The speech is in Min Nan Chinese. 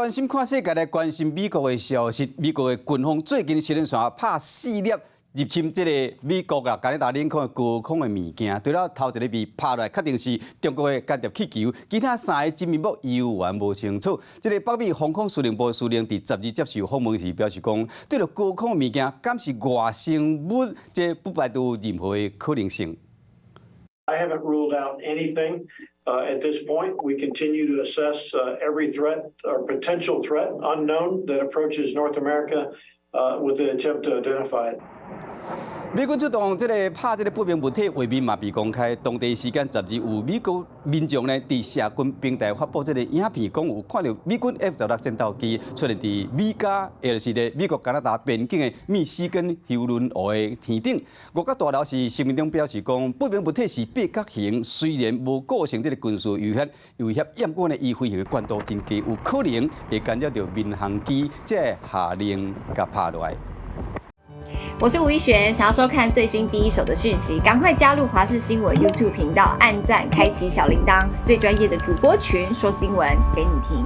灣心看世界來關心美國的消息，美國的軍方最近實驗線拍四粒入侵這個美國啊加拿大領空的高空的物件，除了頭一个被拍落來，確定是中國的間諜氣球，其他三个真面目猶原無清楚。這个北美防空司令部司令佇12接受訪問時表示講，對著高空的物件，敢是外星物，這不排除任何的可能性。 I haven't ruled out anything at this point. We continue to assess every threat or potential threat unknown that approaches North America with the attempt to identify it. 美軍出動這个拍這个不明物體畫面嘛被公開。當地時間12有美國民眾呢，佇社群平台發布這个影片，講有看著美軍 F-16戰鬥機出現佇美加，也就是咧美國加拿大邊境的密西根休倫湖的天頂。五角大樓是聲明中表示講，不明物體是八角形，雖然無構成這个軍事威脅，威脅，毋過呢，伊飛行的高度真低，有可能會干擾著民航機，才會下令共拍落來。我是吳一璇，想要收看最新第一手的訊息，趕快加入華視新聞 YouTube 頻道，按讚、開啟小鈴鐺，最專業的主播群說新聞給你聽。